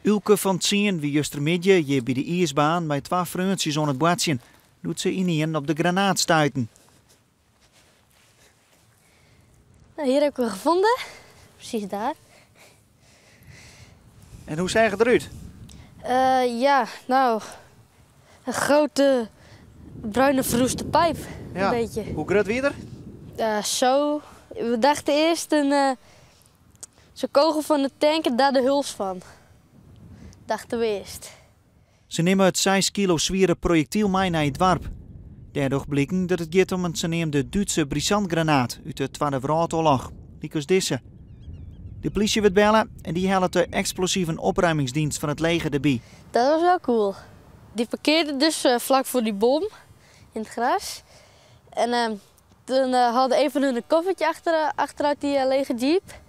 Uulke fan 10 wie justermiddei hjir by de iisbaan mei twa freontsjes oan it boartsjen, doe't se ynienen op de granaat stuiten. Nou, hier heb ik hem gevonden. Precies daar. En hoe seach it derút? Ja, nou, een grote bruine verroeste pijp. Ja. Een beetje. Hoe grut wie er? Zo. We dachten eerst een zo'n kogel van de tank en daar de huls van. Dachten we eerst. Se nimme it 6 kilo swiere projektyl mei nei it doarp. Dêr docht bliken dat it giet om in saneamde Dútse brisantgranaat út de Twadde Wrâldoarloch, lykas dizze. De plysje wurdt belle en dy hellet de explosieven opruimingsdienst fan it leger derby. Dat was wel cool. Die parkeerde dus vlak voor die bom in het gras. En toen haalde een van hun een koffertje achteruit die lege jeep.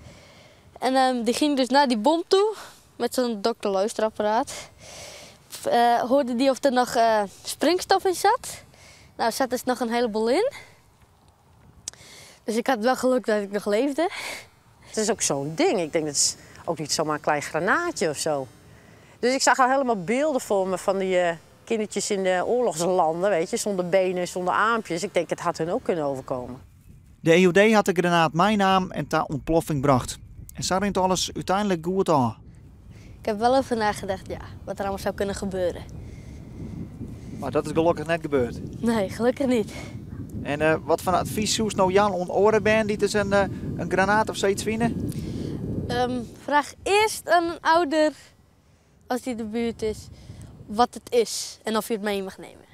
En die ging dus naar die bom toe met zo'n dokter Luisterapparaat. Hoorde die of er nog springstof in zat. Nou, er zat dus nog een heleboel in. Dus ik had wel geluk dat ik nog leefde. Het is ook zo'n ding. Ik denk, dat is ook niet zomaar een klein granaatje of zo. Dus ik zag al helemaal beelden voor me van die kindertjes in de oorlogslanden, zonder benen, zonder armpjes. Ik denk, het had hun ook kunnen overkomen. De EOD had de granaat meinaam en ta ontploffing bracht. En sa rint alles úteinlik goed ôf. Ik heb wel even nagedacht, wat er allemaal zou kunnen gebeuren. Maar dat is gelokkich net gebeurd? Nee, gelukkig niet. En wat foar advys soest no jaan oan oare bern dy't dus in granaat of sayts fine? Vraag eerst aan een ouder, als die in de buurt is, wat het is en of je het mee mag nemen.